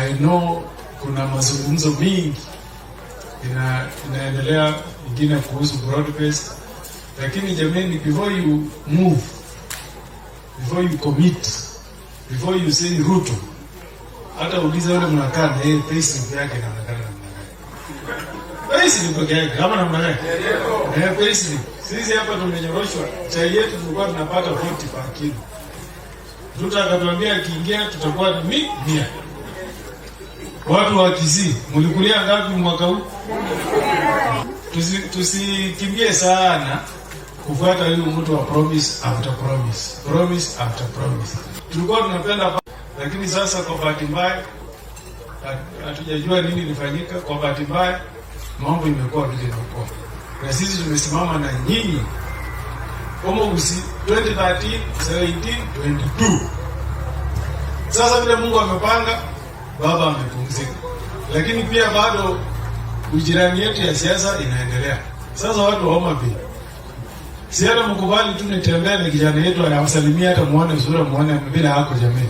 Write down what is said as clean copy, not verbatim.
I know kuna mazungumzo mingi inaendelea, ingine kuhusu broad based, lakini jameni, before you move, before you commit, before you say Ruto, hata uliza yule mnakaa na yeye, payslip yake inaonekana namna gani? Payslip peke yake kama namna gani? Eh, payslip. Sisi hapa tumenyoroshwa, chai yetu tulikuwa tunapata 40 per kilo. Ruto akatuambia akiingia tutakuwa ni 100. Watu wa Kisii, mlikulia ngapi mwaka huu? Tusikimbie sana kufuata huyu mtu wa promise after promise, promise after promise. Tulikuwa tunapenda, lakini sasa kwa bahati mbaya hatujajua nini ilifanyika. Kwa bahati mbaya mambo imekuwa vile imekuwa, na sisi tumesimama na nyinyi kama 2013, 17, 22. Sasa vile Mungu amepanga, baba amepumzika, lakini pia bado ujirani yetu ya siasa inaendelea. Sasa watu wa Homa Bay, si hata mkubali tu nitembee na kijana yetu anawasalimia, hata muone sura, muone vile hako jamii.